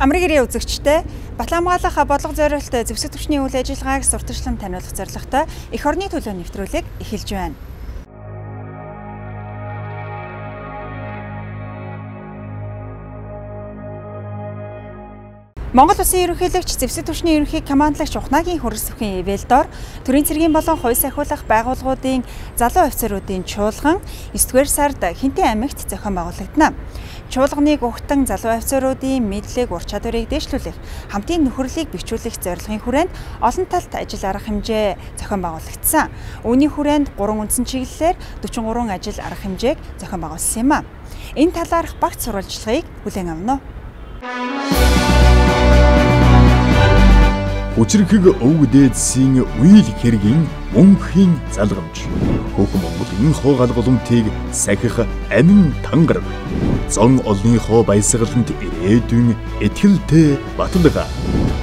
Амрын гэрээ үзэгчтэй Батлан хамгаалах бодлого зориулт зэвсэг түвшний үйл ажиллагааг сурталчлан таниулах зорилготой эх орны төлөө нэвтрүүлэг эхэлж байна. Монгол Улсын ерөнхийлөгч зэвсэг түвшний ерөнхий командлагч Ухнаагийн хөрөлсөхийн ивэлдор төрийн цэргийн болон хувь сахиулах байгууллагуудын залуу офицеруудын чуулган 9-р сард Хинтээ аймагт зохион байгуулагдана. Чуулганыг угтан залуу офицеруудын мэдлэг, ур чадварыг дэвшлүүлэх, хамтын нөхөрлийг бэхжүүлэх зорилгын хүрээнд олон талт ажил арга хэмжээ зохион байгуулагдсан. Үүний хүрээнд 3 үндсэн чиглэлээр 43 ажил арга хэмжээг зохион байгуулсан юм а. Энэ талаарх багц сурвалжлагыг хүлээн авна уу? Хүчирхэг өвөг дээдсийн үйл хэргийн мөнхийн залгамж. Хөх Монголын хоо галгуламтыг сахих амин тангараг. Зон олныхоо баясгаланд ирээдүйн итгэлтэй баталгаа.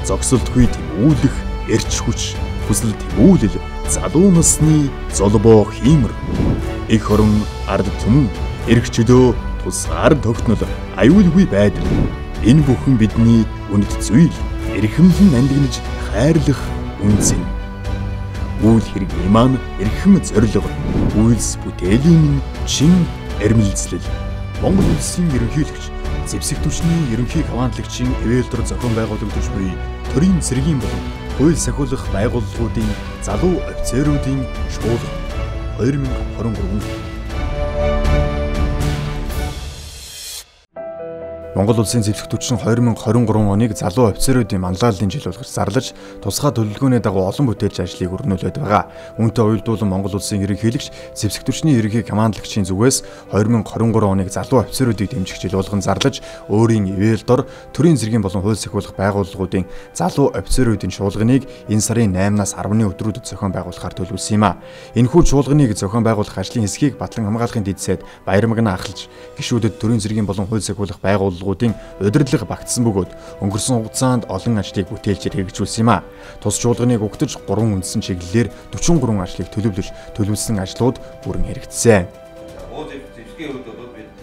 Зогсолтгүй тэмүүлэх эрч хүч, хүсэл тэмүүлэл залуу насны золбоо хиймэр. Эх орон ард түмэн, эрх чөлөө тусгаар тогтнол аюулгүй байдал. Энэ бүхэн бидний үнэт зүйл, эрхэмлэн нандинж хайрлах үнцэн. Үйл хэргийн маань эрхэм зорилго, үйлс бүтээлийн чин эрмэлзэл. Монгол Улсын ерөнхийлөгч, зэвсэг түвшний ерөнхий командлагчийн ивэлдор зохион байгуулагдаж буй төрийн цэргийн болон хууль сахиулах байгууллагуудын залуу офицеруудын чуулган 2023. Монгол Улсын зэвсэг түвшин 2023 оныг залуу офицеруудын манлайллын жил болгож зарлаж тусгай төлөвлөгөөний дагуу олон бүтээлч ажлыг өрнүүлээд байгаа. Үүнтэй уялдуулан Монгол Улсын ерөнхийлөгч зэвсэг түвшний ерөнхий командлагчийн зүгээс 2023 оныг залуу офицеруудыг дэмжих жил болгон зарлаж өөрийн ивэл дор төрийн цэргийн болон хууль сахиулах байгууллагуудын залуу офицеруудын чуулганыг энэ сарын 8-наас 10-ны өдрүүдэд зохион байгуулахаар төлөвлөсөн юм а. Энэхүү чуулганыг зохион байгуулах ажлын хэсгийг Батлан хамгаалахын дэд сайд Баярмагна ахалж гишүүдэд төрийн цэргийн болон хууль сахиулах байгууллагуудын удирдлага багтсан бөгөөд өнгөрсөн хугацаанд олон ажлыг бүтээлчээр хэрэгжүүлсэн юм а. Тус чуулганыг угтаж 3 үндсэн чиглэлээр 43 ажлыг төлөвлөж, төлөвлөсөн ажлууд бүрэн хэрэгжсэн. Зэвсгийн хувьд бол бид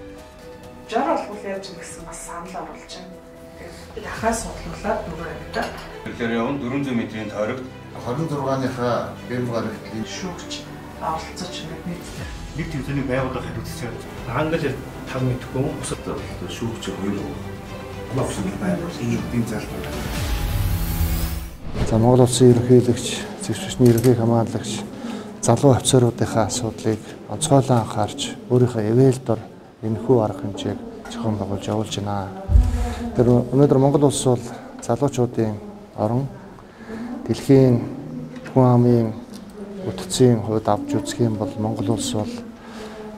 60 олбол яаж гэсэн бас санал оруулж байна. Тэгээд яхаа судлаад нөгөө амьтаа. Тэгэхээр явна 400 метрийн тойрогт 26-ныхаа гэм гарагт шүүгч оролцож ингээд нийтлээ. Нэг тэмцээний байгууллага хариуцж байгаа. Англи тав мэдхгүй бусад шүүгч хоёр байгууллагын залбар. За Монгол Улсын ерөнхийлөгч, зэвсэг түвшний ерөнхий командлагч залуу офицеруудынхаа асуудлыг онцгойлон анхаарч өөрийнхөө ивэл дор энэхүү арга хэмжээг зохион байгуулж явуулж байна. Тэр өнөөдөр Монгол улс бол залуучуудын орон, дэлхийн хүн амын бүтцийн хувьд авч үзэх юм бол Монгол улс бол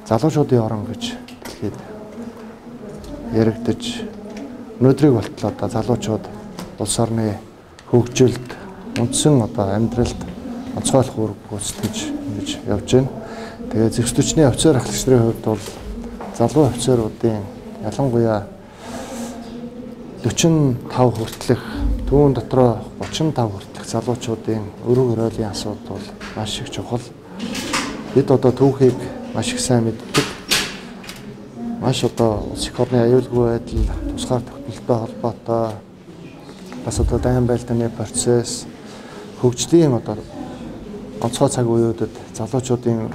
залуучуудын орон гэж дэлхийд яригдаж өнөөдрийг болтол одоо залуучууд улс орны хөгжилд, үндсэн одоо амьдралд онцгойлох үүрэг гүйцэтгэж ингэж явж байна. Тэгээ зэвсэг түвшний офицер ахлагч нарын хувьд бол залуу офицеруудын ялангуяа 45 хүртэлх, түүн дотроо 35 хүртэлх залуучуудын өрөг хөрөөлийн асуудал бол маш их чухал. Бид одоо түүхийг маш их сайн мэддэг. Маш одоо улс эх орны аюулгүй байдал, тусгаар тогтнолтой холбоотой бас одоо дайн байлдааны процесс, хөгжлийн одоо онцгой цаг үеүүдэд залуучуудын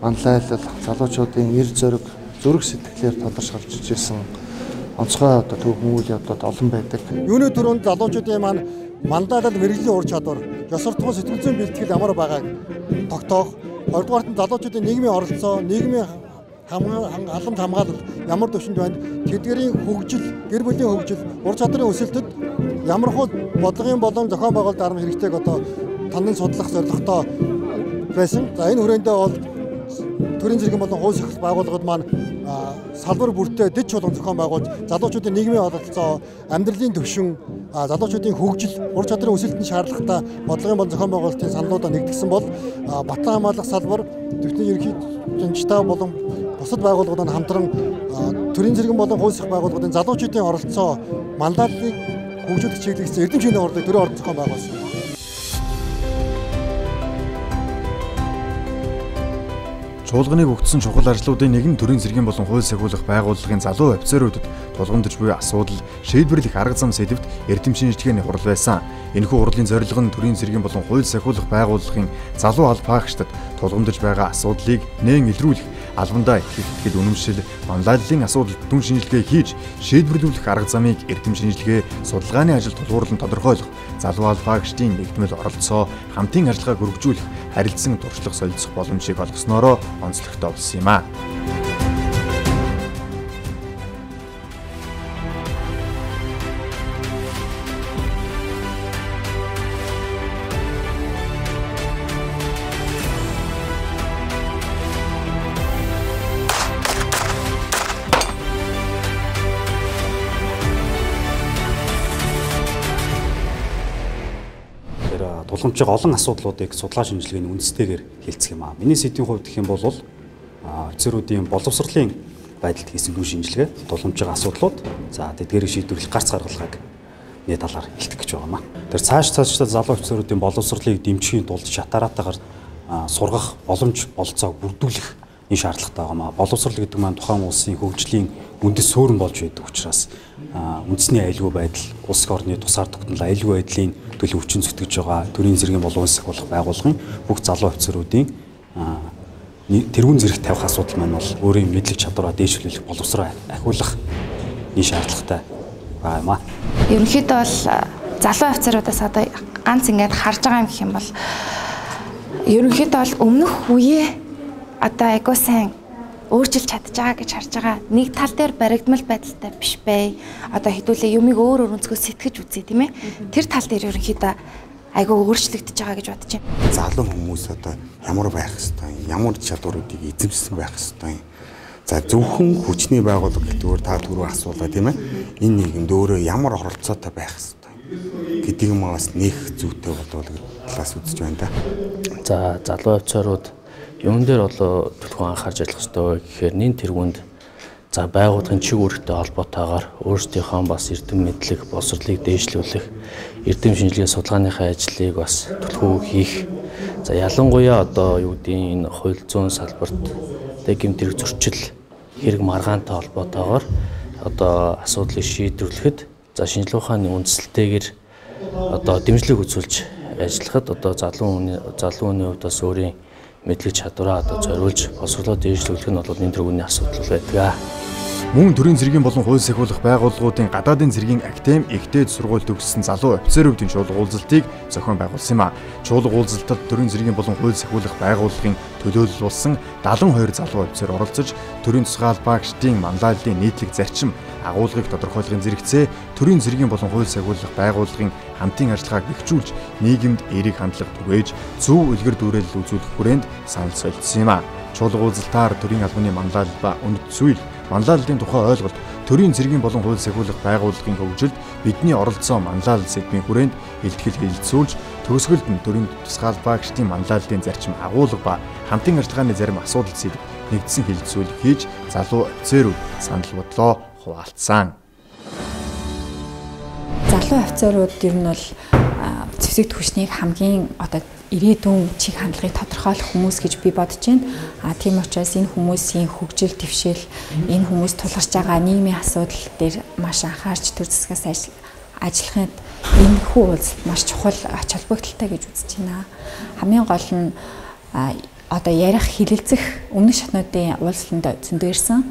манлайлал, залуучуудын эр зориг, зүрх сэтгэлээр тодорч гарч ирсэн онцгой одоо түүхэн үйл явдлууд олон байдаг. Юуны түрүүнд залуучуудын маань манлайлал, мэргэжлийн ур чадвар, ёс суртахуун, сэтгэл зүйн бэлтгэл ямар байгааг тогтоох, хоёрдугаарт нь залуучуудын нийгмийн оролцоо, нийгмийн халамж хамгаалал ямар түвшинд байна, тэдгэрийн хөгжил, гэр бүлийн хөгжил, ур чадрын өсөлтөд ямар хуу бодлогын болон зохион байгуулалт арга хэрэгтэйг одоо танин судлах зорилготой байсан. За энэ хүрээндээ бол төрийн цэргийн болон хууль сахилах байгууллагууд маань салбар бүртээ дэд чуулган зохион байгуулж залуучуудын нийгмийн оролцоо, амьдралын түвшин, залуучуудын хөгжил, ур чадрын өсөлтөнд шаардлагатай бодлогын болон зохион байгуулалтын саналуудаа нэгтгэсэн бол Батлан хамгаалах салбар, төвчний ерөнхий жанжтай болон бусад байгууллагууд хамтран төрийн цэргийн болон хууль сахилах байгууллагуудын залуучуудын оролцоо, манлайллыг хөгжүүлэх чиглэлээр эрдэм шинэ хурлыг төрийн орон зохион байгуулсан. Чуулганыг өгдсөн чухал ажлуудын нэг нь төрийн цэргийн болон хууль сахиулах байгууллагын залуу офицеруудад тулгамдж буй асуудал шийдвэрлэх арга зам сэдэвт эрдэм шинжилгээний хурал байсан. Энэхүү хурлын зорилго нь төрийн цэргийн болон хууль сахиулах байгууллагын залуу албаагчдад тулгамдж байгаа асуудлыг нээн илрүүлэх, албандаа итгэх итгэл үнэмшил, манлайллын асуудалд дүн шинжилгээ хийж шийдвэрлүүлэх арга замыг эрдэм шинжилгээ, судалгааны ажил тулгуурлан тодорхойлох, залуу албаагчдын нэгдмэл оролцоо, хамтын ажиллагааг өргөжүүлэх, харилцан туршлага солилцох боломжийг олгосноороо онцлогтой болсон юм а. Тулгамж олон асуудлуудыг судалгаа шинжилгээний үндэстэйгээр хэлцэх юм аа. Миний сэдвийн хувьд гэх юм бол офицеруудын боловсролын байдалд хийсэн дүн шинжилгээ, тулгамж асуудлууд, за тэдгээрийг шийдвэрлэх гарц гаргалгааг нэг талаар хэлтэх гэж байгаа юм аа. Тэр цаашдаа залуу офицеруудын боловсролыг дэмжихийн тулд шатараатаагаар сургах боломж болцоог бүрдүүлэх энэ шаардлагатай байгаа юм аа. Боловсрол гэдэг маань тухайн улсын хөгжлийн үндэс суурин болж байдаг учраас үндэсний аюулгүй байдал, улс орны тусгаар тогтнол, аюулгүй байдлын төлөө хүчин зүтгэж байгаа төрийн зэргийн болон улс сахиулах байгууллагын бүх залуу офицеруудын тэргүүн зэрэг тавих асуудал маань бол өөрийн мэдлэг чадвараа дээшлүүлэх, боловсроо ахиулах энэ шаардлагатай байгаа юм аа. Ерөнхийдөө бол залуу офицеруудаас одоо ганц ингээд харж байгаа юм гэх юм бол ерөнхийдөө бол өмнөх үеэ одоо айгуу сайн өөрчилж чадж байгаа гэж харж байгаа. Нэг тал дээр баригдмал байдалтай биш бай. Одоо хэдүүлээ юмыг өөр өөр өнцгөөс сэтгэж үзье, тийм ээ. Тэр тал дээр ерөнхийдөө айгүй өөрчлөгдөж байгаа гэж бодож байна. Залуу хүмүүс одоо ямар байх ёстой, ямар чадваруудыг эзэмшсэн байх ёстой. За зөвхөн хүчний байгууллага гэдгээр та түрүү асуулаа, тийм ээ. Энэ нийгэмд өөрөө ямар оролцоотой байх ёстой гэдэг юм бас нэх зүйтэй болов талаас үзэж байна да. За залуу офицерууд юун дээр болоо түлхүү анхаарч ажиллах ёстой вэ гэхээр нин тэргуунд за байгууллагын чиг үүрэгтэй холбоотойгоор өөрсдийнхөө бас эрдэм мэдлэг, боловсролыг дээшлүүлэх, эрдэм шинжилгээ судалгааныхаа ажлыг бас түлхүү хийх. За ялангуяа одоо юу гэдгийг энэ хууль зүйн салбарт тэг гэмт хэрэг зөрчил хэрэг маргаантай холбоотойгоор одоо асуудлыг шийдвэрлэхэд за шинжилгээ ухааны үндсэлтэйгээр одоо дэмжлэг үзүүлж ажиллахад одоо залуу хүний хувьд бас өөрийн мэдлэг чадвараа одоо зориулж боловсролоо дээшлүүлэх нь бол энэ тэргүүний асуудал байдаг. Мөн төрийн цэргийн болон хууль сахиулах байгууллагуудын гадаадын цэргийн академи ихтэй сургууль төгссөн залуу офицеруудын чуулга уулзалтыг зохион байгуулсан юм а. Чуулга уулзалтад төрийн цэргийн болон хууль сахиулах байгууллагын төлөөлөл болсон 72 залуу офицер оролцож төрийн тусгай албаагчдын манлайллын нийтлэг зарчим, агуулгыг тодорхойлохын зэрэгцээ төрийн цэргийн болон хууль сахиулах байгууллагын хамтын ажиллагааг бэхжүүлж нийгэмд эерэг хандлага түгээж зөв үлгэр дуурайл үзүүлэх хүрээнд санал солилцсон юм а. Чуулга уулзалтаар төрийн албаны манлайлал ба үнэт зүйл, манлайллын тухай ойлголт, төрийн цэргийн болон хууль сахиулах байгууллагын хөгжилд бидний оролцоо манлайлал сэдвийн хүрээнд илтгэл хэлэлцүүлж төгсгөлд нь төрийн тусгай албаагчдын манлайллын зарчим, агуулга ба хамтын ажиллагааны зарим асуудал сэдэв нэгдсэн хэлэлцүүл хийж залуу офицерүүд санал бодлоо хуваалцсан. Залуу офицерууд ер нь бол зэвсэг түвшнийг хамгийн одоо ирээдүйн чиг хандлагыг тодорхойлох хүмүүс гэж би бодож байна. А тийм учраас энэ хүмүүсийн хөгжил, твшил, энэ хүмүүс тулгарч байгаа нийгмийн асуудал дээр маш анхаарч төр засгаас ажиллахад энэ хүү уулзалт маш чухал ач холбогдолтой гэж үзэж байна. Хамгийн гол нь одоо ярих, хэлэлцэх өмнөх шатнуудын уулзалтанд зөндөө ирсэн.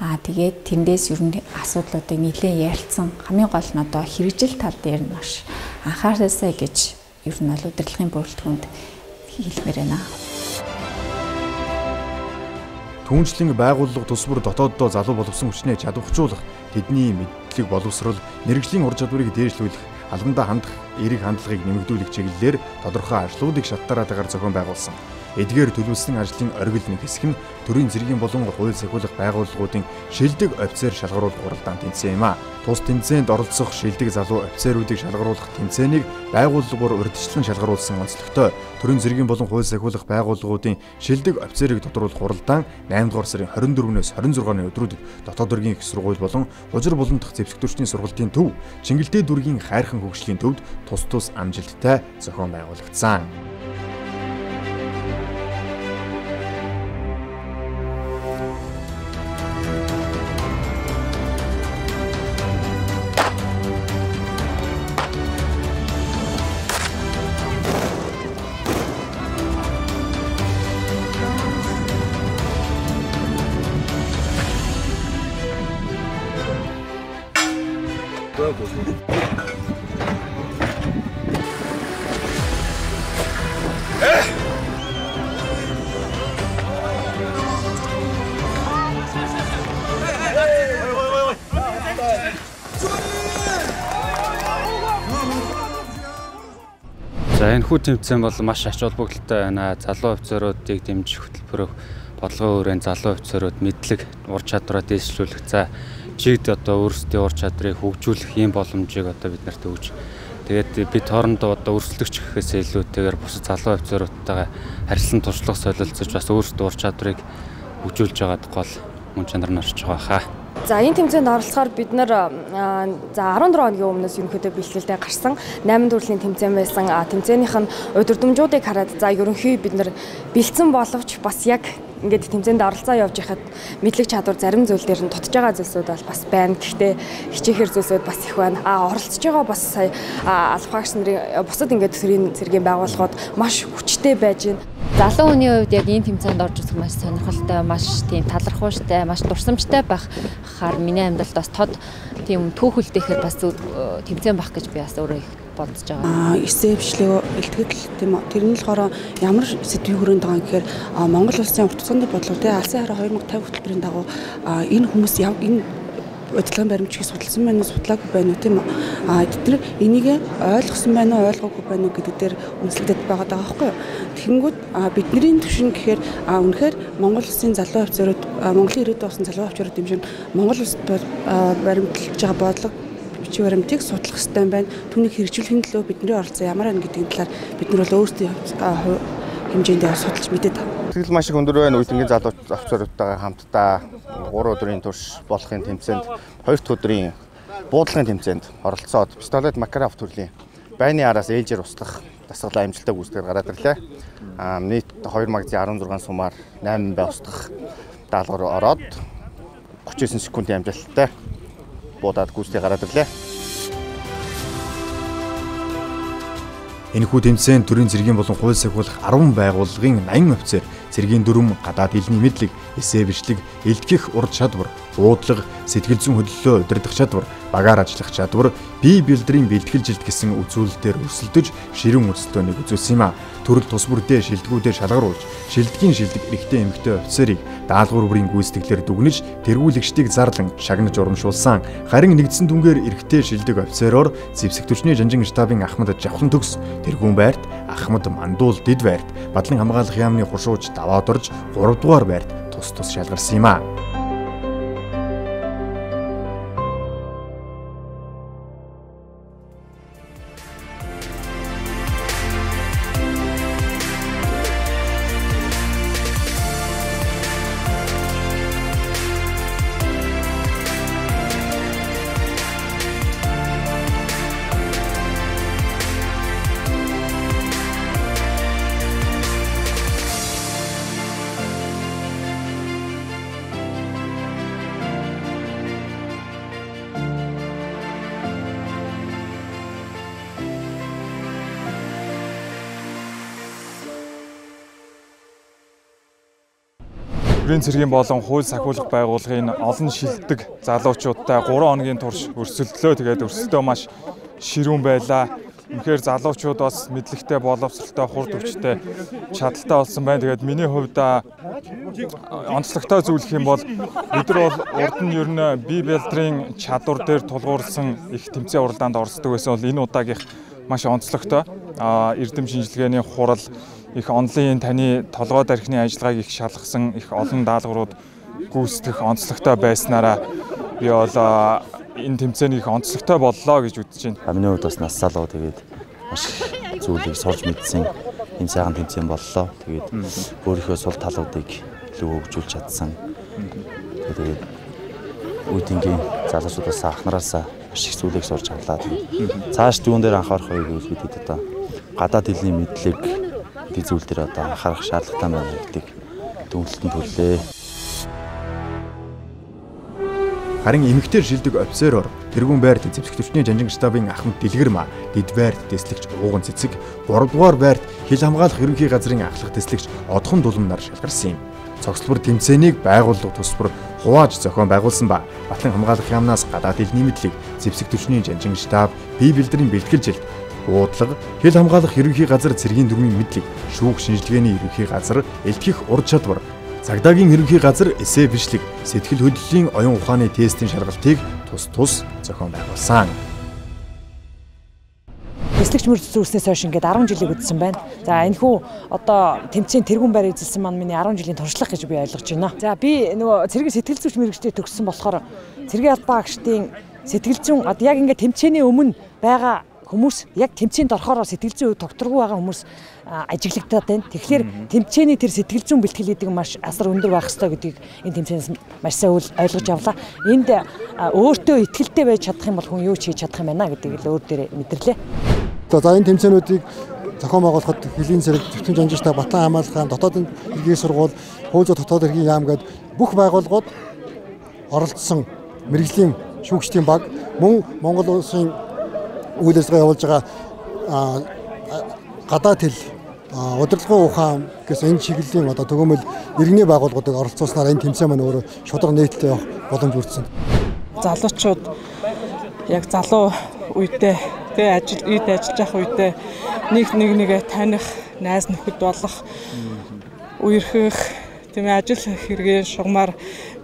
Аа тэгээд тэндээс ер нь асуудлуудыг нэлээд ярилцсан. Хамгийн гол нь одоо хэрэгжил тал дээр нь маш анхаараасай гэж ер нь бол удирдлагын бүрэлдэхүүнд хэлмээр байна. Түүнчлэн байгууллага тус бүр дотооддоо залуу боловсон хүчнээ чадварчуулах, тэдний мэдлэг боловсрол, мэргэжлийн ур чадварыг дээшлүүлэх, албандаа хандах эерэг хандлагыг нэмэгдүүлэх чиглэлээр тодорхой ажлуудыг шаттараатайгаар зохион байгуулсан. Эдгээр төлөвлөсөн ажлын оргил нэг хэсэг нь төрийн цэргийн болон хууль сахиулах байгууллагуудын шилдэг офицер шалгаруулах уралдаан тэнцсэн юм а. Тус тэмцээнд оролцох шилдэг залуу офицеруудыг шалгаруулах тэмцээнийг байгууллага бүр урьдчилан шалгаруулсан онцлогтой. Төрийн цэргийн болон хууль сахиулах байгууллагуудын шилдэг офицерыг тодруулах уралдаан 8 дугаар сарын 24-өөс 26-ны өдрүүдэд дотоод үргийн их сургууль болон Хужир булан дахь зэвсэг түвшний сургалтын төв, Чингэлтэй дүүргийн хайрхан хөгжлийн төвд тус тус амжилттай зохион байгуулагдсан. За энэхүү тэмцээн бол маш ач холбогдолтой байна. Залуу офицеруудыг дэмжих хөтөлбөрөөр бодлогын хүрээнд залуу офицерууд мэдлэг, ур чадвараа дээшлүүлэх, за чигд одоо өөрсдийн ур чадварыг хөгжүүлэх ийм боломжийг одоо бид нарт өгч, тэгээд бид хоорондоо одоо өрсөлдөгч гэхээс илүүтэйгээр бусад залуу офицеруудтайгаа харилцан туршлага солилцож бас өөрсдийн ур чадварыг хөгжүүлж байгаад гол мөн чанар нь орж байгаа хаа. За энэ тэмцээнд оролцохоор бид нар за 14 хоногийн өмнөөс ерөнхийдөө бэлтгэлтэй гарсан 8 төрлийн тэмцээн байсан. Тэмцээнийх нь удирдамжуудыг хараад за ерөнхий бид нар бэлдсэн боловч бас яг ингээд тэмцээнд оролцоо явж байхад мэдлэг чадвар зарим зүйл дээр нь дутж байгаа зүйлсүүд бол бас байна. Гэхдээ хичээхэр зүйлсүүд бас их байна. Оролцож байгаа бас сая алхаагч нарын бусад ингээд төрийн цэргийн байгууллагууд маш хүчтэй байж байна. Залуу хүний хувьд яг энэ тэмцээнд орж үзэх маш сонирхолтой, маш тийм талархууштай, маш дурсамжтай байхаар миний амьдралд бас тод тийм түүхэлтэйхэр бас тэмцээн байх гэж би бас өөрөө их бодож байгаа. Эсээ бичлэг илтгэл тийм үү. Тэр нь болохоор ямар сэдвийн хүрээнд байгаа юм гэхээр Монгол улсын урт хугацааны бодлого тийм алсын хараа 2050 хөтөлбөрийн дагуу энэ хүмүүс энэ бодлогын баримтчгийг судалсан байна уу, судлаагүй байна уу тийм үү. Тэд нар энийг ойлгосон байна уу, ойлгоогүй байна уу гэдэг дээр үнэлэгдээд байгаа даа байхгүй юу. Тэгэнгүүт бидний түвшин гэхээр үнэхээр Монгол улсын залуу офицерууд, Монголын ирээдүйн болсон залуу офицерууд юм шиг Монгол улсад баримталж байгаа бодлого бичиг баримтыг судлах хэрэгтэй юм байна. Түүнийг хэрэгжүүлэхийн төлөө бидний оролцоо ямар байна гэдгийн талаар бид нар бол өөрсдийн хэмжээнд судалж мэдээд байна. Сэтгэл маш их өндөр байна. Үеийнхэн залуу офицеруудтайгаа хамтдаа 3 өдрийн турш болохын тэмцээнд 2 дахь өдрийн буудлагын тэмцээнд оролцоод пистолет Макаров төрлийн байны араас ээлжээр устгах дасгалаа амжилттай гүйцэтгэхээр гараад ирлээ. Нийт 2 магазин 16 сумаар 8 бай устгах даалгавар ороод 39 секундын амжилттай буудаад гүйцэтгэх гараад ирлээ. Энэхүү тэмцээн төрийн цэргийн болон хууль сахиулах 10 байгууллагын 80 офицер, цэргийн дүрэм, гадаад хэлний мэдлэг, эсээ бичлэг, илтгэх ур чадвар, буудлага, сэтгэл зүйн хөдлөлөө удирдах чадвар, багаар ажиллах чадвар, бие бэлдрийн бэлтгэлжилт гэсэн үзүүлэлтээр өрсөлдөж ширүүн өрсөлдөөнийг үзүүлсэн юм а. Төрөл тус бүрдээ шилдэгүүдээ шалгаруулж, шилдгийн шилдэг эрэгтэй эмэгтэй офицерыг даалгавар бүрийн гүйцэтгэлээр дүгнэж, тэргүүлэгчдийг зарлан шагнаж урамшуулсан. Харин нэгдсэн дүнгээр эрэгтэй шилдэг офицероор зэвсэг түвшний жанжин штабын Ахмад Жавхлан төгс, тэргүүн байрт Ахмад Мандуул дэд байрт, Бадлан хамгаалах яамны хуршууч даваад орж 3 дугаар байрт тус тус шалгарсан юм а. Төрийн цэргийн болон хууль сахиулах байгууллагын олон шилдэг залуучуудтай 3 хоногийн турш өрсөлдлөө. Тэгээд өрсөлдөө маш ширүүн байлаа. Үнэхээр залуучууд бас мэдлэгтэй, боловсролтой, хурд хүчтэй, чадaltaй болсон байна. Тэгээд миний хувьд онцлогтой зүйл гэх юм бол бид нар бол урд нь ер нь бие бэлдрийн чадвар дээр тулгуурласан их тэмцээн уралдаанд оролцдог байсан бол энэ удаагийнх маш онцлогтой. Эрдэм шинжилгээний хурал, их онлын таны толгой дархины ажиллагааг их шалгасан, их олон даалгаврууд гүйцэтгэх онцлогтой байснараа би бол энэ тэмцээнийг их онцлогтой боллоо гэж үзэж байна. Миний хувьд бас нас залуу, тэгээд маш их зүйлийг сурч мэдсэн ийм сайхан тэмцээн боллоо. Тэгээд өөрийнхөө сул талуудыг илүү хөгжүүлж чадсан. Тэгээд үеийнгийн залуучуудаас анхнараасаа маш их зүйлийг сурч авлаа. Цааш юун дээр анхаарах вэ гэвэл бид одоо гадаад хэлний мэдлэг зүйл дээр одоо анхаарах шаардлагатай байна гэдгийг дүгнэлтэнд хүрлээ. Харин эмэгтэй шилдэг офицероор тэргүүн байрт зэвсэг түвшний жанжин штабын Ахмад Дэлгэрмаа, дэд байрт дэслэгч Ууган Цэцэг, 3 дугаар байрт хил хамгаалах ерөнхий газрын ахлах дэслэгч Одхон Дулам нар шалгарсан юм. цогцлбор тэмцээнийг байгууллага тус бүр хувааж зохион байгуулсан ба Батлан хамгаалах яамнаас гадаад хэлний мэдлэг, зэвсэг түвшний жанжин штаб, бие бэлдрийн бэлтгэл жилт, буудлага, хил хамгаалах ерөнхий газар цэргийн дүрмийн мэдлэг, шүүх шинжилгээний ерөнхий газар, элтгэх ур чадвар, цагдаагийн ерөнхий газар эсэ бичлэг, сэтгэл хөдлөлийн оюун ухааны тестийн шалгалтыг тус тус зохион байгуулсан. Бэлтгэгч мөрдөж үүснээс хойш ингээд 10 жилийг үзсэн байна. За энэ хүү одоо тэмцээн тэргүүн байр эзэлсэн маань миний 10 жилийн туршлага гэж би ойлгож байна. За би нөгөө цэргийн сэтгэл зүйч мэргэжлээ төгссөн болохоор цэргийн албан агчдын сэтгэл зүйн одоо яг ингээд тэмцээний өмнө байгаа хүмүүс яг тэмцээнд орохоор сэтгэл зүйн тогтворгүй байгаа хүмүүс ажиглагдаад байна. Тэгэхээр тэмцээний тэр сэтгэл зүйн бэлтгэл гэдэг нь маш асар өндөр байх ёстой гэдгийг энэ тэмцээнээс маш сайн ойлгож авлаа. Энд өөртөө итгэлтэй байж чадах юм бол хүн юу ч хийж чадах юм байна гэдгийг л өөр дээрээ мэдэрлээ. За энэ тэмцээнүүдийг зохион байгуулахад хөлийн зэрэг зөвхөн жанжигтай Батлан хамгаалах яам, дотоодын хэргийн сургууль, хууль зүйн дотоод хэргийн яам гээд бүх байгууллагууд оролцсон мэргэжлийн шүүгчдийн баг мөн Монгол улсын үйл ажиллагаа явуулж байгаа гадаад хэл удирдлагын ухаан гэсэн энэ чиглэлийн одоо төгөөмөл иргэний байгууллагуудыг оролцуулснаар энэ тэмцээн маань өөрөө шударга нээлттэй явах боломж үүссэн. Залуучууд яг залуу үедээ тэгээ ажил үед ажиллаж явах үедээ нэг нэгээ таних, найз нөхөд болох, үерхэх, тийм ээ ажил хэрэгээ шугамар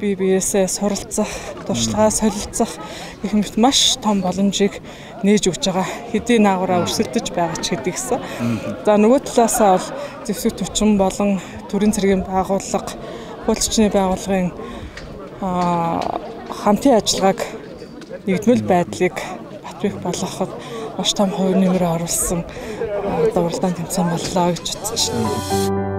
бие биесээ суралцах, туршлагаа солилцох гэх мэт маш том боломжийг нээж өгч байгаа. Хэдий наагураа өрсөлдөж байгаа ч гэдэг гэсэн. За нөгөө талаасаа бол зэвсэг түвшин болон төрийн цэргийн байгууллага, хууль зүйн байгууллагын хамтын ажиллагааг нэгдмэл байдлыг бат бих болгоход маш том хувь нэмэр оруулсан одоо уралдаан тэмцээн боллоо гэж бодож байна.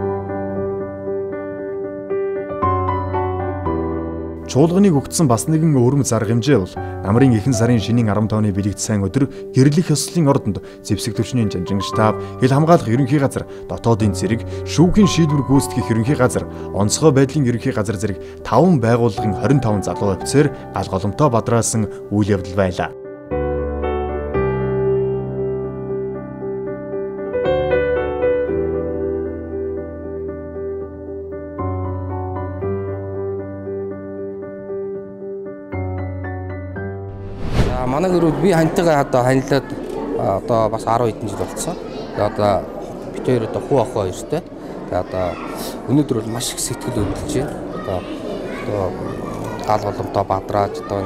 Чуулганыг өгдсөн бас нэгэн өвөрмөц арга хэмжээ бол намрын ихэнх сарын шинийн 15-ны бэлэгт сайн өдөр гэрлэх ёслолын ордонд зэвсэг түвшний жанжин штаб, хил хамгаалах ерөнхий газар, дотоодын зэрэг, шүүхийн шийдвэр гүйцэтгэх ерөнхий газар, онцгой байдлын ерөнхий газар зэрэг 5 байгууллагын 25 залуу офицер гал голомтоо бадраасан үйл явдал байлаа. Манай гэрүүд би хантайгаа одоо ханилаад одоо бас 10 хэдэн жил болцсон. Тэгээ одоо бид хоёр одоо хүү охин хоёртой. Тэгээ одоо өнөөдөр бол маш их сэтгэл хөдлөж байна. Одоо гал голомтоо бадрааж одоо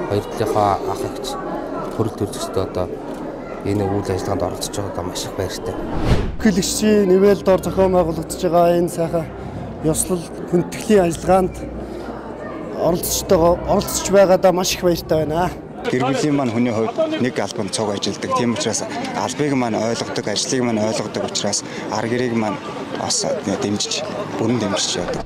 хоёр талынхаа ах эгч төрөл төрөлчтэй одоо энэ үйл ажиллагаанд оролцож байгаадаа маш их баяртай. Бүхэлэгчийн нэвэл дор зохион байгуулагдаж байгаа энэ сайхан ёслол хүндэтгэлийн ажиллагаанд оролцож байгаадаа маш их баяртай байна. Гэр бүлийн маань хүний хувьд нэг албанд цуг ажилладаг. Тийм учраас албыг маань ойлгодог, ажлыг маань ойлгодог учраас ар гэрийг маань бас дэмжиж, бүрэн дэмжиж явдаг.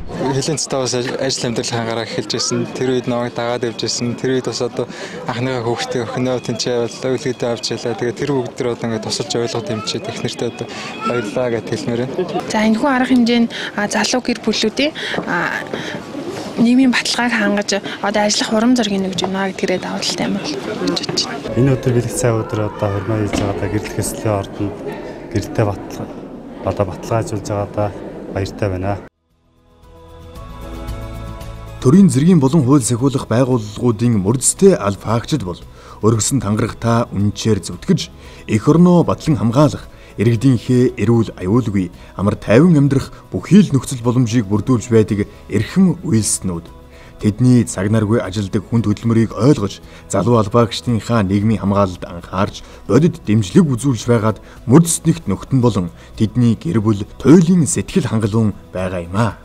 Хөлийн цэцтэй бас ажил амьдрал хангараа эхэлж байсан. Тэр үед намайг дагаад явж байсан. Тэр үед бас одоо анхныхаа хүүхдээ өхнөө тэнцээ явуулаа, өлгийдөө авч ялаа. Тэгээ тэр бүгд төр одоо ингээд тусалж ойлгох дэмжиж их нэртэй одоо баярлалаа гэж хэлмээр байна. За энэ хүн арга хэмжээ нь залуу гэр бүлүүдийн нийгмийн баталгааг хангаж одоо ажиллах урам зориг нэгж байна гэдгээрээ давуу талтай юм бол гэж бодож байна. Энэ өдөр бэлэг цай өдөр одоо хормоо хийж байгаадаа гэрлэх ёслолын ордонд гэрэлтэй одоо баталгаажуулж байгаадаа баяртай байна. Төрийн зэргийн болон хууль сахиулах байгууллагуудын мөрдөстэй алфаагчид бол өргөсөн тангарагтаа үнчээр зүтгэж эх орноо батлан хамгаалах, иргэдийнхээ эрүүл аюулгүй амар тайван амьдрах бүхий л нөхцөл боломжийг бүрдүүлж байдаг эрхэм үйлснүүд. Тэдний цаг наргүй ажилдаг хүнд хөдөлмөрийг ойлгож, залуу албаагчдынхаа нийгмийн хамгаалалд анхаарч, бодит дэмжлэг үзүүлж байгаад мөрдөснөгт нөхтөн болон тэдний гэр бүл туйлын сэтгэл хангалуун байгаа юм аа.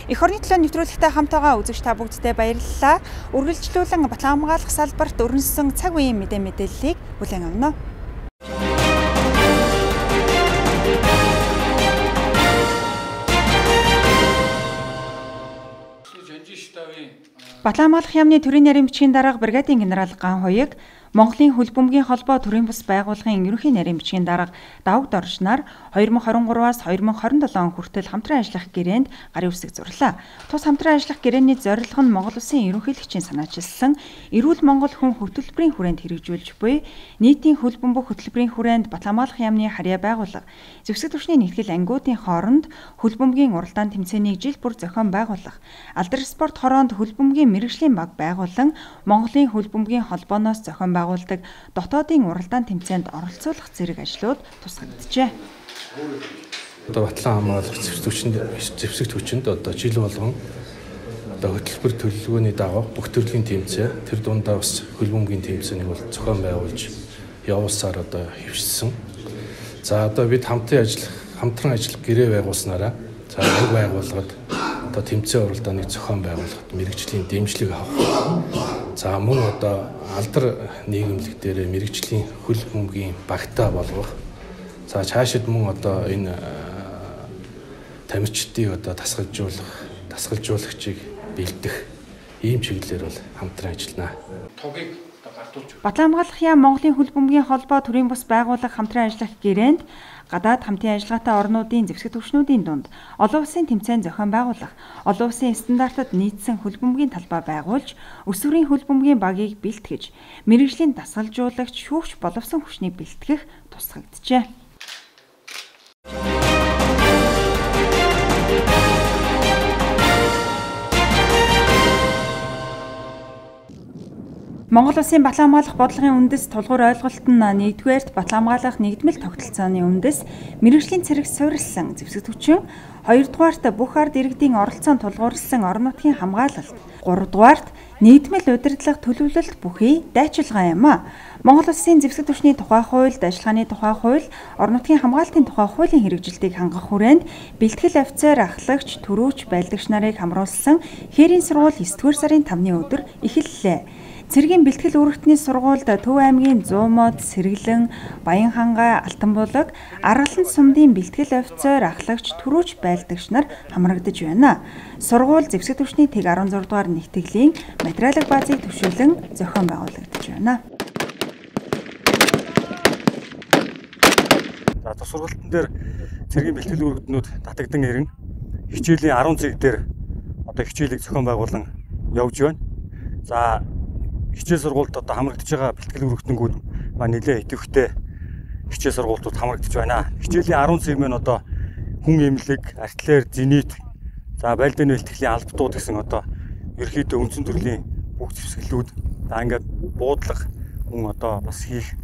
Эх орны төлөө нэвтрүүлэгтэй хамтайгаа үзэгч та бүгдтэй баярлалаа. Үргэлжлүүлэн батлан хамгаалах салбарт өрнөсөн цаг үеийн мэдээ мэдээллийг хүлээн авна. Батлан хамгаалах яамны төрийн нарийн бичгийн дарга бригадын генерал Ган Хуяг Монголын хөл бөмбөгийн холбоо төрийн бус байгууллагын ерөнхий нарийн бичгийн дарга Давг Доржнаар 2023-аас 2027 он хүртэл хамтран ажиллах гэрээнд гарын үсэг зурлаа. Тус хамтран ажиллах гэрээний зорилго нь Монгол Улсын ерөнхийлөгчийн санаачилсан эрүүл Монгол хүн хөтөлбөрийн хүрээнд хэрэгжүүлж буй нийтийн хөл бөмбөг хөтөлбөрийн хүрээнд Батлан хамгаалах яамны харьяа байгууллага, зэвсэг түвшний нэгтгэл ангиудын хооронд хөл бөмбөгийн уралдаан тэмцээнийг жил бүр зохион байгуулах, алдар спорт хороонд хөл бөмбөгийн мэргэжлийн баг байгуулан Монголын хөл бөмбөгийн холбооноос зохион байгуулдаг дотоодын уралдаан тэмцээнд оролцуулах зэрэг ажлууд тусгагджээ. Одоо батлан хамгаалах зэвсэг түвшинд одоо жил болгон одоо хөтөлбөр төлөвлөгөөний дагуу бүх төрлийн тэмцээн, тэр дундаа бас хөл бөмбөгийн тэмцээнийг бол зохион байгуулж явуулсаар одоо хэвшсэн. За одоо бид хамтран ажиллах гэрээ байгуулснараа за анги байгууллагад одоо тэмцээн уралдааныг зохион байгуулахад мэргэжлийн дэмжлэг авах. За мөн одоо алдар нийгэмлэг дээр мэргэжлийн хөл бөмбөгийн багтаа болгох. За цаашид мөн одоо энэ тамирчдыг одоо дасгалжуулагчийг бэлдэх ийм чиглэлээр бол хамтран ажиллана. Батлан хамгаалах яам Монголын хөл бөмбөгийн холбоо төрийн бус байгууллага хамтран ажиллах гэрээнд гадаад хамтын ажиллагаатай орнуудын зэвсэг түвшнүүдийн дунд олон улсын тэмцээн зохион байгуулах, олон улсын стандартад нийцсэн хөл бөмбөгийн талбай байгуулж, өсвөрийн хөл бөмбөгийн багийг бэлтгэж, мэргэжлийн дасгалжуулагч, шүүгч боловсон хүчнийг бэлтгэх тусгагджээ. Монгол Улсын батлан хамгаалах бодлогын үндэс тулгуур ойлголт нь нэгдүгээрт батлан хамгаалах нэгдмэл тогтолцооны үндэс мэргэжлийн цэрэг суурилсан зэвсэг түвшин, хоёрдугаарт бүх ард иргэдийн оролцоон тулгуурласан орон нутгийн хамгаалалт, гуравдугаарт нэгдмэл удирдлага төлөвлөлт бүхий дайчилгаа юм а. Монгол Улсын зэвсэг түвшний тухай хуульд, ажиллагааны тухай хууль, орон нутгийн хамгаалтын тухай хуулийн хэрэгжилтийг хангах хүрээнд бэлтгэл офицер, ахлагч, түрүүч, байлдагч нарыг хамруулсан хээрийн сургууль 9-р сарын 5-ны өдөр эхэллээ. Цэргийн бэлтгэл үүрэгтний сургуульд Төв аймгийн Зуумод, Сэргэлэн, Баянхангай, Алтанбулаг, Аргалан сумдын бэлтгэл офицер, ахлагч, түрүүч байлдагч нар хамрагдаж байна. Сургууль зэвсэг түвшний тэг 16 дугаар нэгтгэлийн материалын баазыг төвшүүлэн зохион байгуулагдаж байна. За тус сургалтын дээр цэргийн бэлтгэл үүрэгтнүүд татагдан ирнэ. Хичээлийн 10 цаг дээр одоо хичээлийг зохион байгуулан явж байна. За хичээл сургуульд одоо хамрагдаж байгаа бэлтгэл үүрэгтэнгүүд маань нэлээд идэвхтэй хичээл сургуультууд хамрагдаж байна. Хичээлийн 10 цаг маань одоо хүн эмнэлэг, артиллери, зенит, за байлдааны бэлтгэлийн албатууд гэсэн одоо ерөнхийдөө үндсэн төрлийн бүх зэвсгэлүүд за ингээд буудлага мөн одоо бас хийх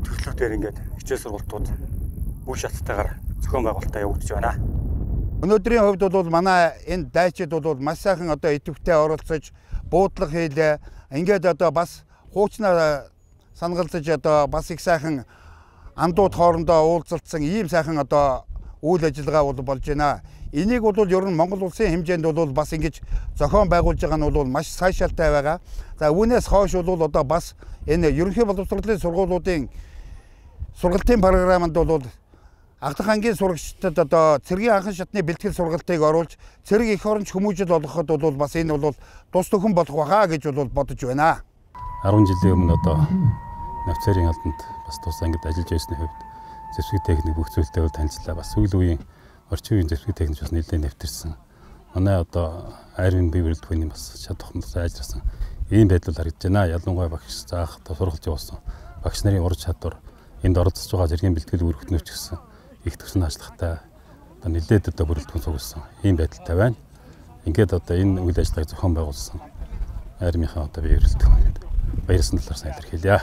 төрлүүдээр ингээд хичээл сургуультууд үе шаттайгаар зохион байгуулалтаа явагдаж байна. Өнөөдрийн хувьд бол манай энэ дайчид бол маш сайхан одоо идэвхтэй оролцож буудлага хийлээ. Ингээд одоо бас хуучнаа сангалзаж одоо бас их сайхан андууд хоорондоо уулзалцсан ийм сайхан одоо үйл ажиллагаа бол болж байна. Энийг бол ер нь Монгол улсын хэмжээнд бол бас ингэж зохион байгуулж байгаа нь бол маш сайшаалтай байгаа. За үүнээс хойш бол одоо бас энэ ерөнхий боловсролын сургуулиудын сургалтын програмд бол Агдах ангийн сурагчдад одоо цэргийн анхан шатны бэлтгэл сургалтыг оруулж цэрэг эх оронч хүмүүжил болгоход бол бас энэ бол тус төхөн болох байхаа гэж бол бодож байна. 10 жилийн өмнө одоо офицерын албанд бас тус ангид ажиллаж байсны хувьд зэвсэг техник бүх зүйлтэй бол танилцлаа. Бас сүүлийн үеийн орчин үеийн зэвсэг техник бас нэлээд нэвтэрсэн. Манай одоо армийн бие бүрэлдэхүүний бас чадах бас ажилласан ийм байдал харагдаж байна. Ялангуяа багш заах сургалж явуулсан багш нарын ур чадвар энд оролцож байгаа цэргийн бэлтгэл үүрэгтнүүд ч гэсэн их төвсөн ажиллахтай одоо нэлээд одоо бүрэлдэхүүн цугласан ийм байдалтай байна. Ингээд одоо энэ үйл ажиллагааг зохион байгуулсан армийнхаа одоо бие бүрэлдэхүүнд баярсан талаар сайн илэрхийлье.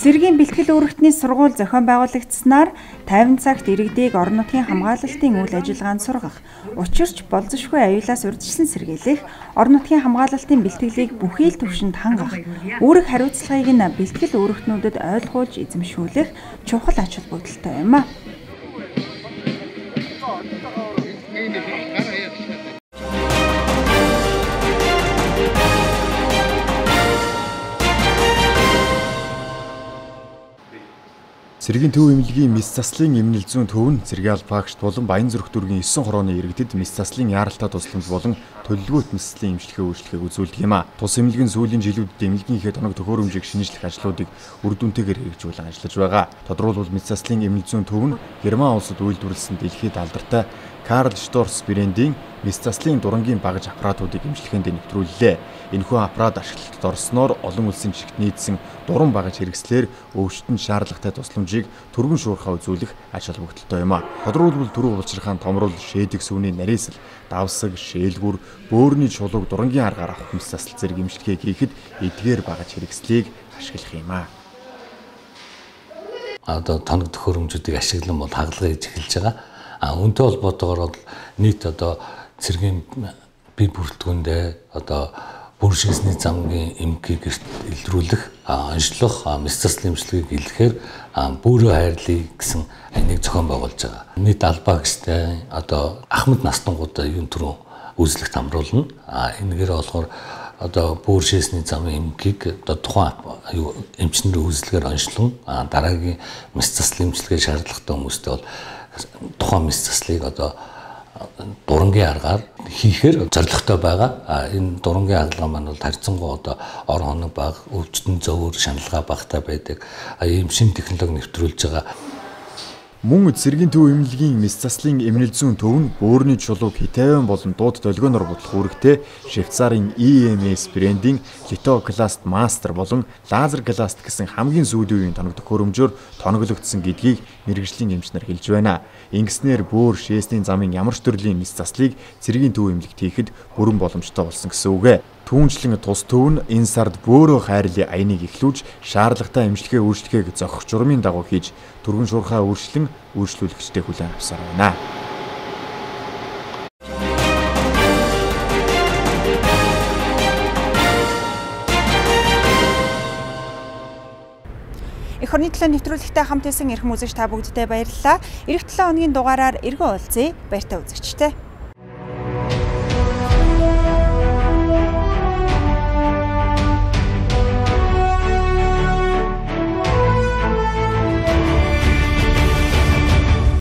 Цэргийн бэлтгэл үүрэгтний сургууль зохион байгуулагдсанаар 50 цагт иргэдийг орон нутгийн хамгаалалтын үйл ажиллагаанд сургах, учирч болзошгүй аюулаас урьдчилан сэргийлэх, орон нутгийн хамгаалалтын бэлтгэлийг бүхий л түвшинд хангах, үүрэг хариуцлагыг нь бэлтгэл үүрэгтнүүдэд ойлгуулж эзэмшүүлэх чухал ач холбогдолтой юм а. Цэргийн төв эмнэлгийн мэс заслын эмнэл зүйн төв нь Цэргийн албаагчд болон Баянзүрх дүүргийн 9 хорооны иргэдэд мэс заслын яаралтай тусламж болон төлөлгөөт мэс заслын эмчилгээ үйлчлэгийг үзүүлдэг юм а. Тус эмнэлгийн сүүлийн жилүүдэд эмнэлгийнхээ тоног төхөөрөмжийг шинэчлэх ажлуудыг үр дүнтэйгээр хэрэгжүүлэн ажиллаж байгаа. Тодруулбал мэс заслын эмнэл зүйн төв нь Герман улсад үйлдвэрлэсэн дэлхийд алдартай Карл Шторц брендийн мэс заслын дурангийн багаж аппаратуудыг эмчилгээнд нэвтрүүллээ. Энэхүү аппарат ашиглалтад орсноор олон улсын жигт нийцсэн дуран багаж хэрэгслээр өвчтөнд шаардлагатай тусламжийг түргэн шуурхаа үзүүлэх ач холбогдолтой юм а. Тодруулбал түрүү булчирхаан томрол, шээдэг сүүний нарийсэл, давсаг, шээлгүр, бөөрийн чулууг дурангийн аргаар авах мэс засал зэрэг эмчилгээг хийхэд эдгээр багаж хэрэгслийг ашиглах юм а. Одоо тоног төхөөрөмжүүдийг ашиглан бол хагалгаа хийж эхэлж байгаа. А үнэтэй холбоотойгоор бол нийт одоо цэргийн бие бүрэлдэхүүндээ одоо бүр шээсний замгийн эмгийг илрүүлэх, онцлох, мэс заслын эмчилгээг илэхээр бөөрөө хайрлая гэсэн нэг зохион байгуулж байгаа. Нийт албаа гэстэй одоо ахмад настангуудаа юун түрүү үзлэгт хамруулна. А энэгээр болохоор одоо бөөр шээсний замын эмгийг одоо тухайн эмчнэрийн үзлэгээр онцлон дараагийн мэс заслын эмчилгээ шаардлагатай хүмүүстэй бол тухайн мэс заслыг одоо дурангийн аргаар хийхээр зорилготой байгаа. Энэ дурангийн хагалгаа маань бол харьцангуй одоо ор хоног баг, өвчтөн зөөр шаналгаа багтай байдаг. Ийм шинэ технологи нэвтрүүлж байгаа. Мөн цэргийн төв эмнэлгийн мэс заслын эмнэл зүйн төв нь бөөрийн чулууг хитаван болон дууд долгионоор бутлах үүрэгтэй Швейцарын EMS брендийн Lithoplast Master болон Laser Glass гэсэн хамгийн сүүлийн үеийн тоног төхөөрөмжөөр тоноглогдсон гэдгийг мэргэжлийн эмч нар хэлж байна. Ингэснээр бөөр шээсний замын ямар ч төрлийн мэс заслыг цэргийн төв эмнэлэгт хийхэд бүрэн боломжтой болсон гэсэн үг ээ. Түүнчлэн тус төв нь энэ сард бөөрөө хайрлын аяныг эхлүүлж шаардлагатай эмчилгээ үйлчилгээг зохих журмын дагуу хийж түргэн шуурхай үйлчлэн үйлчлүүлэгчтэй хүлээн авсаар байна. Эх орны төлөө нэвтрүүлэгтэй хамт байсан эрхэм үзэгч та бүгддээ баярлалаа. Ирэх 7 хоногийн дугаараар эргэн уулзъя. Баяртай үзэгчтэй.